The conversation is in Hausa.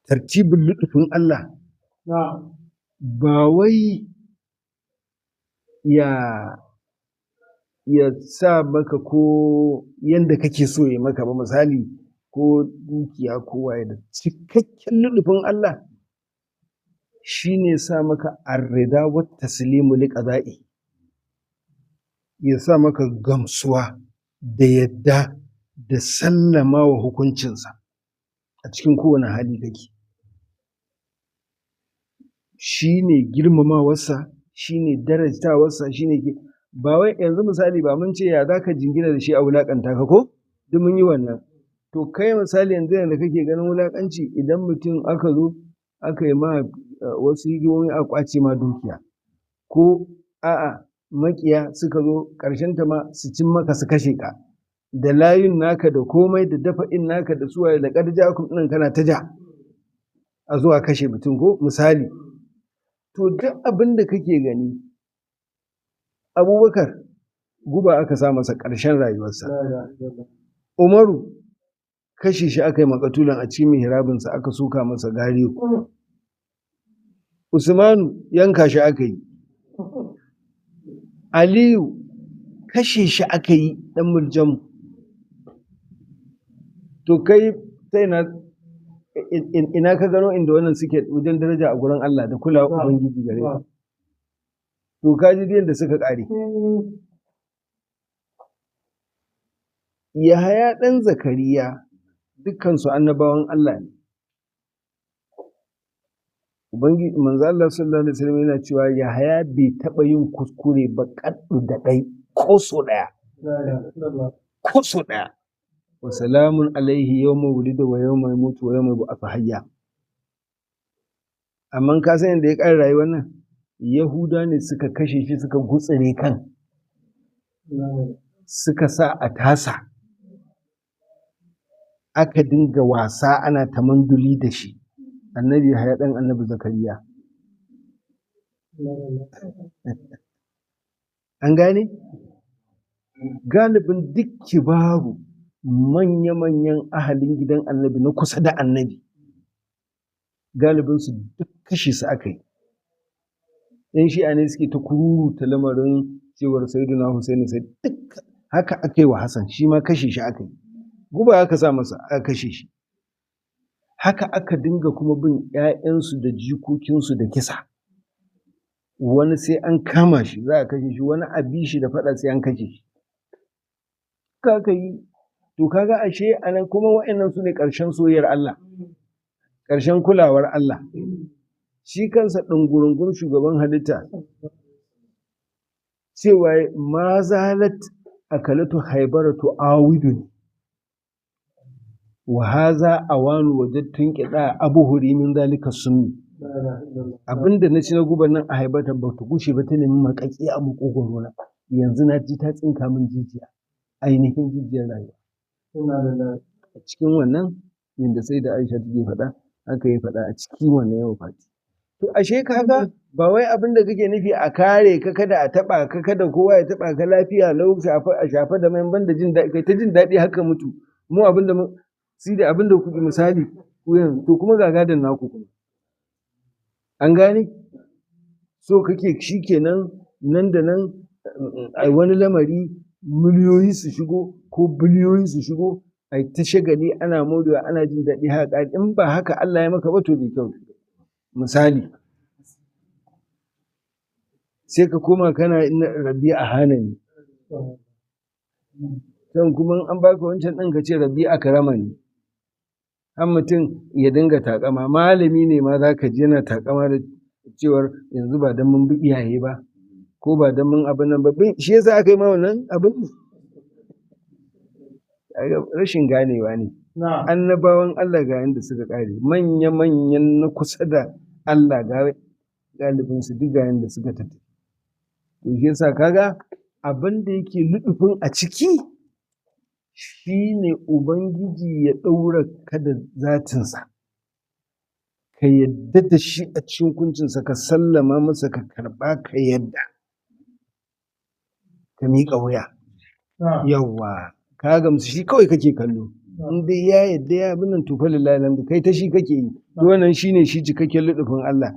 Tartibin luɗufin Allah ba wai ya ya sa maka ko yanda kake so ya maka ba, misali ko dukiya ko waye, da cikakken luɗufin Allah shine sa maka arrida wa taslimu li qada'i, ya sa maka gamsuwa da yadda da sallama wa hukuncinsa a cikin kowane hali kake. Shi ne girmamawarsa, shi ne darajtawarsa, shi ne ba wai yanzu misali ba mun ce ya za ka jingina da shi a wulaƙanta ka ko? Duk mun yi wannan. To kai misali yanzu yanda kake ganin wulaƙanci, idan mutum aka zo aka yi ma wasu hidimomi aka ƙwace ma dukiya, ko a'a maƙiya suka zo ƙarshenta ma su cin maka su kashe ka, da layun naka da komai da dafa'in naka da suwaye da ƙad ja'akum ɗin kana ta ja a zuwa kashe mutum ko misali. To duk abin da kake gani, Abubakar guba aka sa masa ƙarshen rayuwarsa. Umaru kashe shi aka yi maƙatulan a cikin mihrabinsa, aka soka masa gariyo. Usmanu yanka shi aka yi. Aliyu kashe shi aka yi ɗan muljamu. To kai ta ina ina ka gano inda wannan suke wajen daraja a gurin Allah da kulawa Ubangiji gare su? To ka ji yadda suka ƙare. Yahaya ɗan Zakariya, dukkansu annabawan Allah ne. Ubangiji manzo Allah sallallahu alaihi wasallam yana cewa Yahaya bai taɓa yin kuskure ba ƙaɗu da ɗai ko so ɗaya. Ko so ɗaya. Wa salamun alaihi yawma wulida wa yawma yamutu wa yawma yub'athu hayya. Amma ka san yadda ya ƙare rayuwar nan? Yahuda ne suka kashe shi, suka gutsire kan, suka sa a tasa, aka dinga wasa ana tamanduli da shi. Annabi Yahaya ɗan Annabi Zakariya. An gane? Galibin duk kibaru manya-manyan ahalin gidan Annabi na kusa da Annabi, galibinsu duk kashe su aka yi. ‘Yan Shi'a ne suke ta kururuta lamarin cewar Sayyidina Husaini, sai duk haka aka yi wa Hassan, shi ma kashe shi aka yi. Guba aka sa masa aka kashe shi. Haka aka dinga kuma bin ‘ya'yansu da jikokinsu da kisa. Wani sai an kama shi za a kashe shi, wani a bi shi da faɗa sai an kashe shi. Haka aka yi. To kaga ashe anan kuma wa'annan su ne ƙarshen soyayyar Allah, ƙarshen kulawar Allah. Shi kansa ɗungurungun shugaban halitta cewa ma zalat akalatu haibara tu'awiduni wa haza awanu wajadtun qida abuhuri min zalika summi. Abinda na ci na guban nan a haibata ba ta gushe ba ta nemi maƙaƙi a maƙogwaro na, yanzu na ji ta tsinka min jijiya, ainihin jijiyar rayuwa. A cikin wannan yanda sai da Aisha take faɗa, haka ya faɗa a cikin wannan yawan fati. To ashe kaga ba wai abin da kake nufi a kare ka kada a taɓa ka, kada kowa ya taɓa ka, lafiya lau a shafa da mai banda jin daɗi, kai ta jin daɗi haka mutu. Mu abin da si da abin da kuke misali ku yanzu, to kuma ga gadon naku kuma. An gane? So kake shikenan nan da nan ai wani lamari miliyoyi su shigo ko biliyoyi su shigo, ai ta shagali ana morewa ana jin daɗi haka, in ba haka Allah ya maka ba to bai kyau. Misali sai ka koma kana inna rabbi a hanani, can kuma an baka wancan ɗin ka ce rabbi a karamani. Har mutum ya dinga taƙama, malami ne ma za ka ji yana taƙama da cewar yanzu ba don mun bi iyaye ba ko ba don mun abin nan ba, shi yasa aka yi ma wannan abin. Rashin ganewa ne. Annabawan Allah ga yanda suka ƙare, manya-manyan na kusa da Allah ga galibinsu duk ga yanda suka tafi. To shi yasa kaga abin da yake luɗufin a ciki shi ne Ubangiji ya ɗaura ka da zatinsa, ka yadda da shi a cikin hukuncinsa, ka sallama masa, ka karɓa, ka yadda, ka miƙa wuya. Yawwa, ka gamsu shi kawai kake kallo. In dai ya yadda ya abin nan, to fa lillahi alhamdu, kai ta shi kake yi. To wannan shine shi cikakken luɗufin Allah.